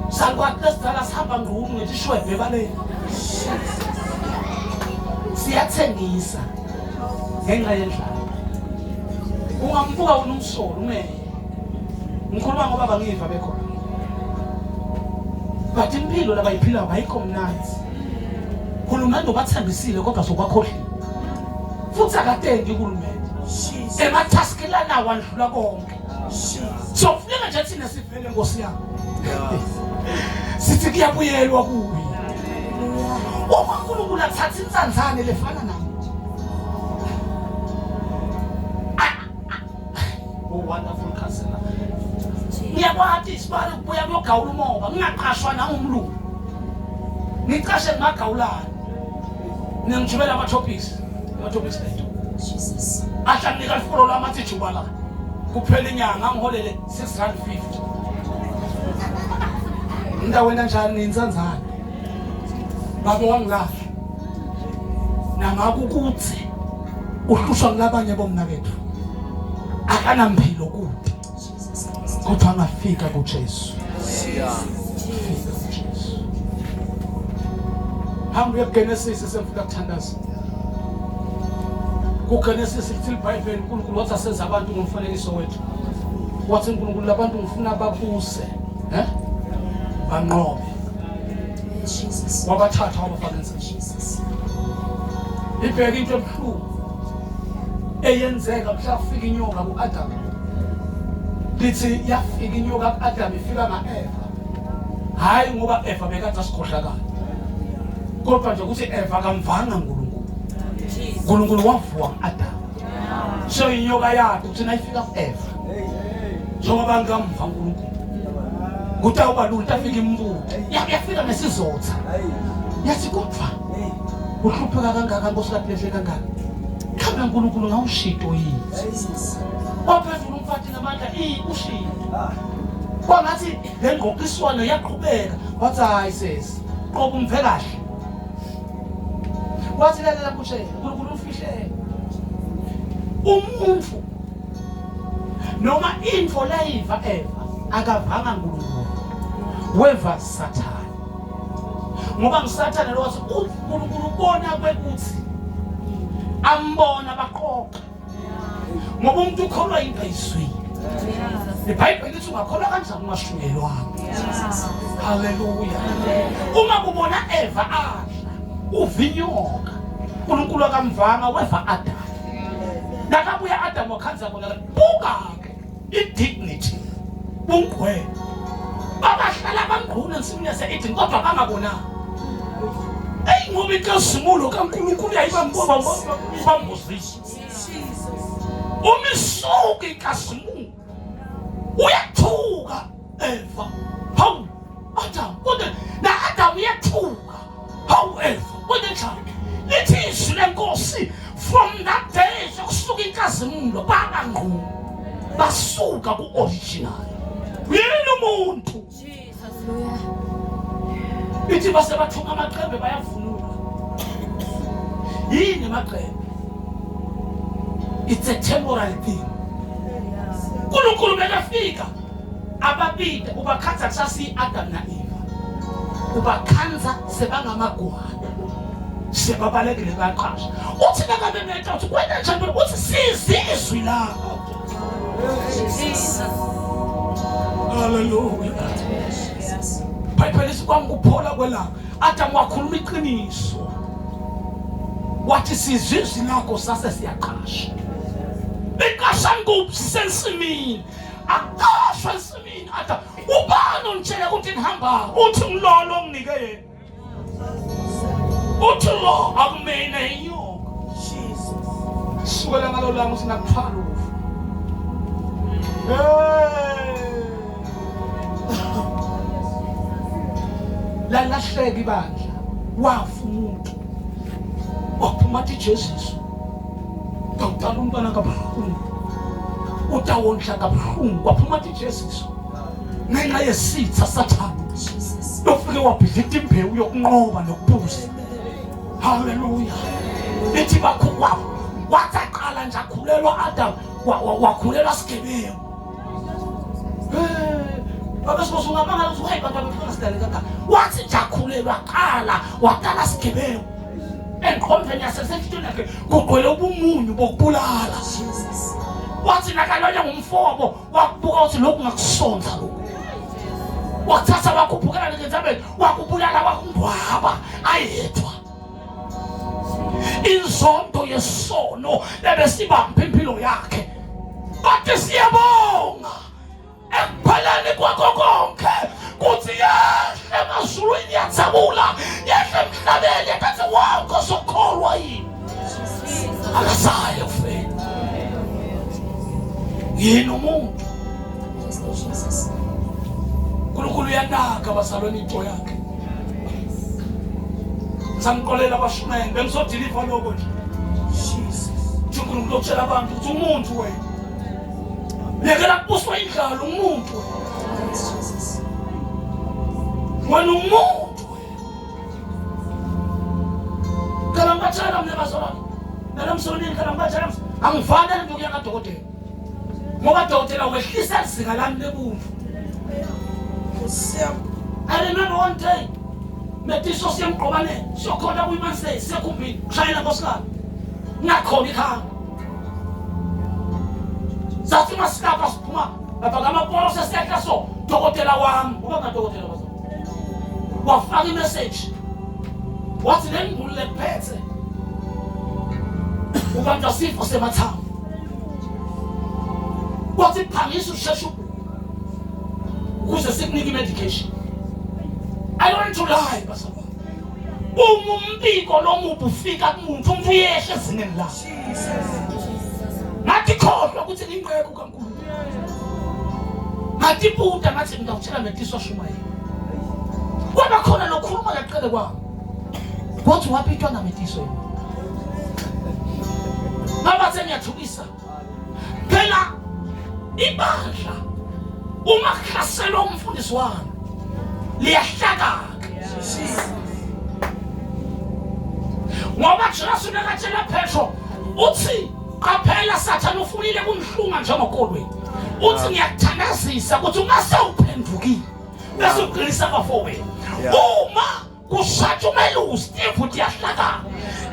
Salukwazi lesidala sihamba ngqunu ngithi shwebhe ebaleni. Siyathengisa ngenxa yendlala. Ungambuka wena umsolo umeye. Ngikhuluma ngoba bangiva bekhona. But impilo labayiphilayo ayikho mnandi. Hulumende ubathembisile kodwa sokwakhohliwe. Futhi akatendi uhulumende. Emathaski lanawo andlula konke. So kufuneka nje thina sivele Nkosi yami. Sithi kuyabuyelwa kuye. Uma uNkulunkulu athatha insanzane lefana nami. Oh wonderful counselor. Ngiyakwati isibale kubuya kuyogawula umoba ngingaqashwa nangumlungu. Ngicashe ngingagawulani. Ningijubela ama topics. Ama topics lethu. Jesus. Ahla nginika lifolo lami athi juba la. Kuphela inyanga ngiholele 650. Ngidawena njani ninsanzana. Baba wangilahla. Nangakukuthi uhlushwa ngilabanye bomnakethu. Akanamphilo kude. Jesus Christ. Kodwa angafika kuJesu. Fika kuJesu. Hamba uye kuGenesis semfika kuthandaza. KuGenesis lithi iBhayibheli uNkulunkulu wathi asenze abantu ngomfanekiso wethu. Wathi uNkulunkulu labantu ngifuna babuse, eh? Banqobe. Yes, Jesus. Wabathatha wabafaka ensizini. Jesus. Ibheke into ebuhlungu eyenzeka mhla kufika inyoka ku-Adam. Lithi yafika inyoka ku-Adam ifika nga-Eva. Hayi ngoba Eva bekade asikhohlakala. Kodwa nje ukuthi Eva akamvanga uNkulunkulu. uNkulunkulu wavuka ku-Adam. So inyoka yakhe ukuthi nayifika ku-Eva. Njengoba ngamva uNkulunkulu. Kutawuba lula afika imbuto. Yafika nesizotha. Yathi kodwa uhlupheka kangaka Nkosi kaPhlehle kangaka. Khambe uNkulunkulu ngawushito yini? Jesus. Waphendula umfati ngamandla i ushito. Kwangathi le ngqoqiswano yaqhubeka wathi hayi sesi qoba umve kahle. Wathi lalela kushe uNkulunkulu ufihlele. Umuntu noma info layiva Eva akavanga uNkulunkulu. Weva Sathane. Ngoba ngisathane lo wathi uNkulunkulu ubona kwekuthi ambona baqoqa. Ngoba umuntu ukholwa into ayizwile. IBhayibheli lithi ungakholwa kanjani ungashunyelwanga. Haleluya. Uma kubona Eva adla uvinyoka. uNkulunkulu akamvanga weva Adam. Nakabuya Adam wakhanza kona buka ke i-dignity bungqwele. Babahlala bangquna ensimini yase-Eden kodwa bangabonanga. Eyi ngoba inkazimulo kaNkulunkulu yayibambozisa. Uma isuka inkazimulo uyathuka Eva. Hawu Adam kodwa na Adam uyathuka. Hawu Eva kodwa njani? Lithi izwi lenkosi from that day sekusuka inkazimulo bangangqu basuka ku-original. Yini umuntu? Hallelujah. Ithi base bathunga amaqembe bayavunula. Yini amaqembe? It's a temporal thing. uNkulunkulu bekafika ababide ubakhanza kusasi Adam na Eva. Ubakhanza sebangamagwana. Sebabalekile bayaqasha. Uthi nakabe meta uthi kwena njani uthi sizizwi lakho. Jesus. Hallelujah. Jesus. Bible lithi kwangukuphola kwelanga. Adam wakhuluma iqiniso. Wathi sizizwi lakho sase siyaqasha. Iqasha nguphi sisensimini. Aqashwa ensimini Adam. Ubani onitshela ukuthi nihamba? Uthi ngilolo onginike yena. Uthi lo akumina inyoka. Jesus. Sukela ngalo langa uthi nakuthwala ufa. Hey! Lalahleka ibandla wafa umuntu waphuma athi Jesus utawutala umntwana kabuhlungu utawondla kabuhlungu waphuma athi Jesus ngenxa yesitha sathane Jesus. lofike wabhidlita imbewu yokunqoba nokubusa. Haleluya. Ithi bakhukwa wathi aqala nje akhulelwa Adam wakhulelwa sigebengu. Babe sibosungabanga ukuthi hey bantu abafuna sidale kangaka. Wathi nje akhulelwa qala wadala sigebengu. Engqondweni yasesenhlitweni yakhe kugcwele ubumunyu bokubulala. Wathi nakalonye ngumfobo wakubuka uthi lokhu ngakusonza lokhu. Wakuthatha wakhuphukela ngentabeni wakubulala wakungcwaba ayedwa. Inzondo yesono ebesibamba impilo yakhe. Bathi siyabonga ekupheleni kwakho konke kuthi yehle emazulwini yathebula yehle emhlabeni yathathe wonke osokholwa yini akasaye ufeni yini umuntu. uNkulunkulu uyanaka bazalwane into yakhe. Ngisanixolela abashumayeli bengisodiliva lokho nje. Jesus. uNkulunkulu utshela abantu ukuthi umuntu wena. Yekela kubuswa indlala umuntu wena. Wena umuntu wena. Cela ngibatshela mina bazalwane. Nala msonini cela ngibatshela angifanele nje ukuya kadokotela. Ngoba dokotela wehlisa izinga lami lebumvu. I remember one day Metiso siyemgqobane siyokhona kuyimanse siyekhumbini kushayela nkosikazi ngakhona ikhamba sathi masikapha siphuma lapha ngamapolo sesehla so dokotela wami ngoba ngadokotela bazo wafaka imessage wathi le ngulu lekuphethe ubanjwa sifo semathambo wathi phangisa usheshe ukuze sikunike i-medication. I don't want to lie bazalwane. Uma umbiko lomubi ufika kumuntu umuntu uyehla ezingeni lakhe. Ngathi khohlwa ukuthi ngiyinceku kaNkulunkulu. Ngathi buta ngathi ngiyakutshela ngetiso shumayela. Kwaba khona lokhuluma laqele kwami. Wathi wapitwa nametiso yena. Baba sengiyathukisa. Phela ibandla uma kuhlaselwa umfundisi wami liyahlakaka. Ngoba Jesu nakatshela Petro uthi qaphela Sathane ufunile kunihlunga njengokolweni. Uthi ngiyakuthandazisa ukuthi ungase uphendukile bese uqinisa abafowenu. Uma kushatsha umelusi imvu iyahlakana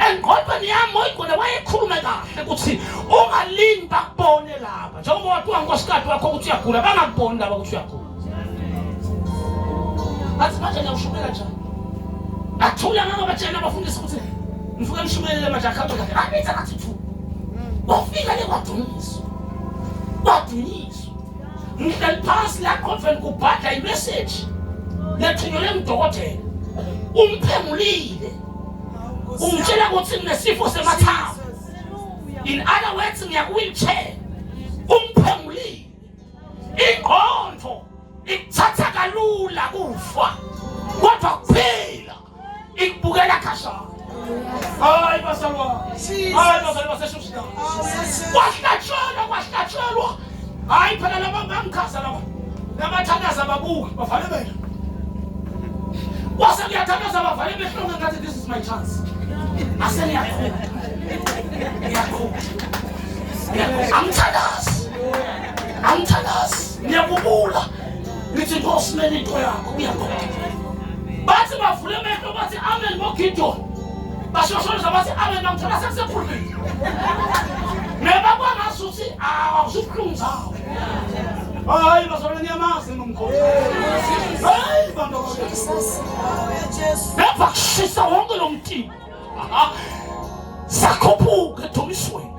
engqondweni yami oyigone wayekhulume kahle ukuthi ungalindi bakubone laba njengoba wathiwa nkosikazi wakho ukuthi uyagula bangakuboni laba ukuthi uyagula. Athi manje ngiyawushumela njani? Athula ngangabatshela abafundisi ukuthi ngifike ngishumelele manje akhambe kahle. Abiza ngathi thu. Wafika le kwadunyiswa. Kwadunyiswa. Ngihleli phansi la qomfeni kubhadla imessage lethunyelwe ngudokotela. Umphengulile. Ungitshela ukuthi nginesifo semathambo. In other words ngiya ku-wheelchair. Umphengulile. Ingqondo ikuthatha kalula kufa kodwa kuphila ikubukela khashana. Hayi bazalwane, hayi bazalwane baseshushina. Kwahlatshelwa, kwahlatshelwa. Hayi phela laba bangikhaza laba. Labathandaza babuki bavale amehlo. Kwase kuyathandaza bavale amehlo ngathi this is my chance. Ase ngiyaqhuba. Ngiyaqhuba. Angithandazi. Angithandazi. Ngiyakubula. Ngithi Nkosi mele into yakho uyaqhuba. Bathi bavule amehlo bathi amen ngoGideon. Bashosholoza bathi amen bangithola sekusephuluphithi. Neba kwangasuthi awusubuhlungu zawo. Hayi bazalwane niyamazi ngomkhosi. Hayi bantu Jesus. Neva kushisa wonke lo mtimba. Sakhuphuka edumisweni.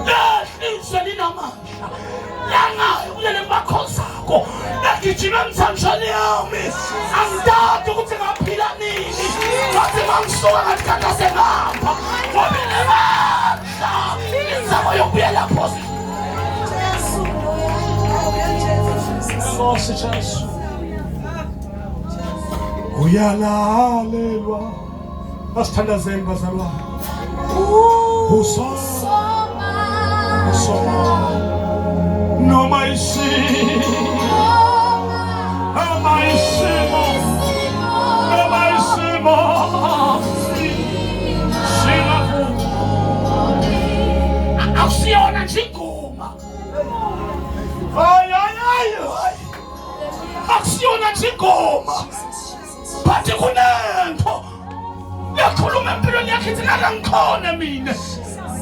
Lehlizwe linamandla. Langayo kulele bakhozako. Lagijima emthanjeni yami. Angidadi ukuthi ngaphila nini. Ngathi mangisuka ngathi kade sengihamba. Ngoba inamandla. Inzamo yokubuyela position. Nkosi Jesu. Uyalalelwa. Asithandazeni bazalwane. Usoma. Noma isimo. Noma isimo. Noma isimo. Singavuka. Akusiyona nje ingoma. Hayi hayi hayi. Akusiyona nje ingoma. But kunento lekhuluma empilweni yakhe ithi ngake ngikhona mina.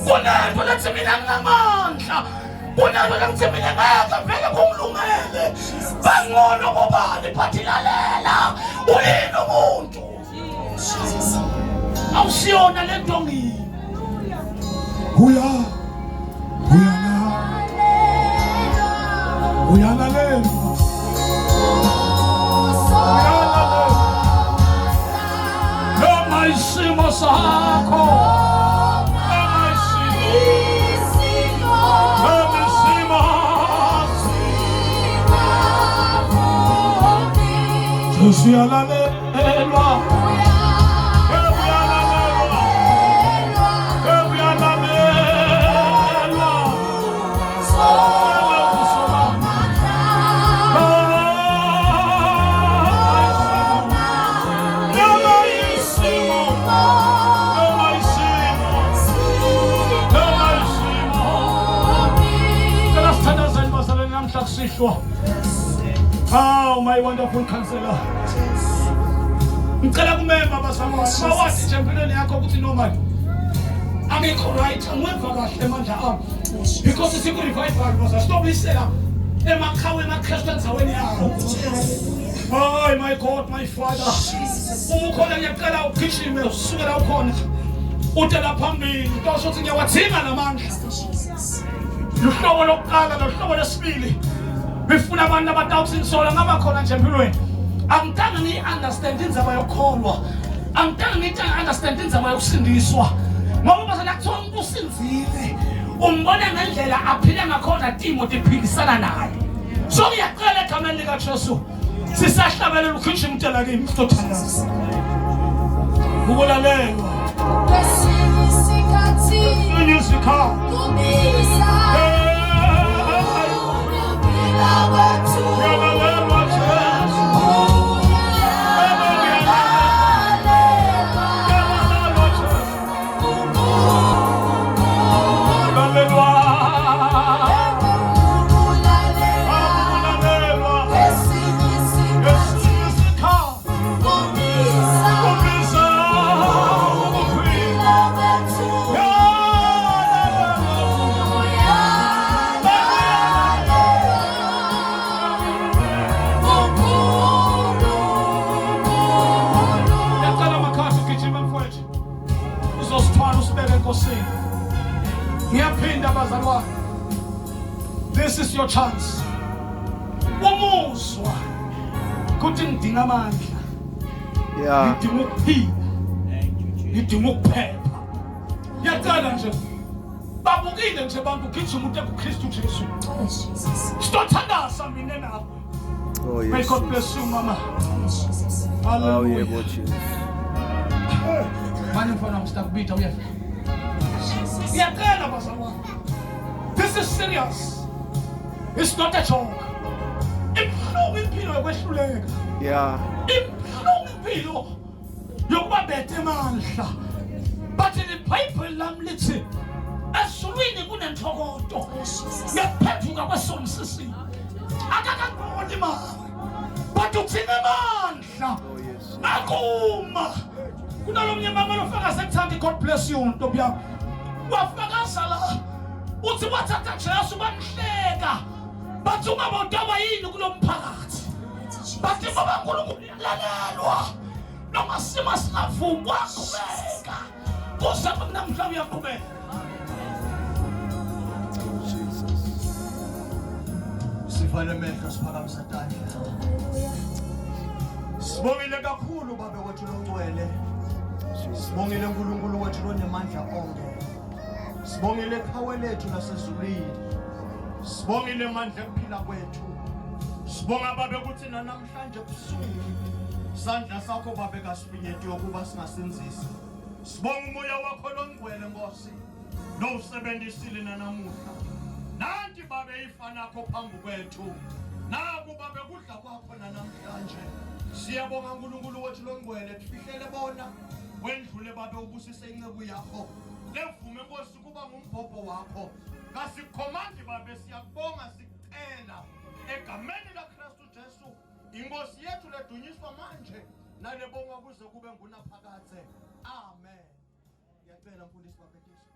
Kunento lethi mina nginamandla. Kunento lethi mina ngeke vele kungilungele. Bangcono kobani but lalela. Uyini umuntu? Awusiyona lento ngiyo. Uya uyala uyalalela noma isimo sakho noma isimo noma isimo Jesu uyalalelwa Oh, my wonderful counselor. Ngicela kumema bazalwane bawathi nje empilweni yakho ukuthi no man angikho right angiweva kahle mandla ami because siku revival baza stobisela emakhawe emaKristu endzaweni yawo. Oh my God, my Father. Uma ukhona ngiyacela ugijime usuke la ukhona. Ute la phambili utosho ukuthi ngiyawadzinga lamandla. Luhlobo lokuqala nohlobo lwesibili. Bifuna abantu abatawusinsola ngaba khona nje empilweni. Angitanga ngiyi-understand indzaba yokukholwa. Angitanga ngiyi-understand indzaba yokusindiswa. Ngoba bazana kuthiwa umuntu usinzile. Umbona ngendlela aphila ngakhona timo tiphikisana naye. So ngiyacela egameni likaJesu. Sisahlabelela ugijima utela kimi sitothandaza. Ukulalelwa. Kwesinye isikhathi Kwesinye isikhathi. kubisa ukuphila kwethu. Uyalalelwa Jesu. Uyalalelwa. Uyalalelwa Jesu. Uyalalelwa. Ukulalelwa. Uyalalelwa. Kwesinye isikhathi Kwesinye isikhathi. kubisa Kubisa ukuphila. ukuphila kwethu. Uyalalelwa. Ngiyacela makhasi ugijime mfowethu. Uzosithwala usibeke enkosini. Ngiyaphinda bazalwane. This is your chance. Umuzwa kuthi ngidinga amandla. Yeah. Ngidinga ukuphila. Ngidinga ukuphepha. Ngiyacela nje. Babukile nje abantu ugijima ute kuKristu Jesu. Sitothandaza mina nawe. Oh May yes. God bless you mama. Oh Hallelujah. yebo Jesu. Manje mfana wami sitakubita uyeva. Ngiyacela bazalwane. This is serious. It's not a joke. Ibuhlungu impilo yokwehluleka. Yeah. Ibuhlungu impilo yokuba bethe emandla. But iBhayibheli lami lithi ezulwini kunentokoto ngekuphenduka kwesoni sisini. Akakangiboni mama. But uthina amandla. Oh yes. Akuma. Kunalomnye mama lofakaza ekuthanda God bless you ntombi yami. Wafakaza la. Uthi wathatha Jesu bamhleka. Bathi ungabodaba yini kulomphakathi. Bathi ngoba uNkulunkulu uyalalelwa. Noma simo singavumi kwaqhubeka. Kuze namhla uyaqhubeka. Oh Jesus. Sivale amehlo siphakamisa tandla. Sibongile kakhulu babe wethu longcwele. Sibongile uNkulunkulu wethu lonemandla onke. Sibongile eqhawe lethu lasezulwini. Sibongile amandla ekuphila kwethu. Sibonga babe ukuthi namhlanje busuku sandla sakho babe kasifinyeti yokuba singasenzisi. Sibonga umoya wakho longcwele Nkosi. Lowusebenzisile nanamuhla. Nanti babe ifa lakho phambi kwethu. Naku babe kudla kwakho namhlanje. Siyabonga uNkulunkulu wethu longcwele tifihlele bona wendlule babe ubusise inceku yakho. Levume Nkosi kuba ngumbhobho wakho. Kasikhomandi babe, siyakubonga, sikucela egameni laKristu Jesu inkosi yethu ledunyiswa manje nalebongwa kuze kube ngunaphakadze. Amen. Ngiyacela mfundisi babetiso.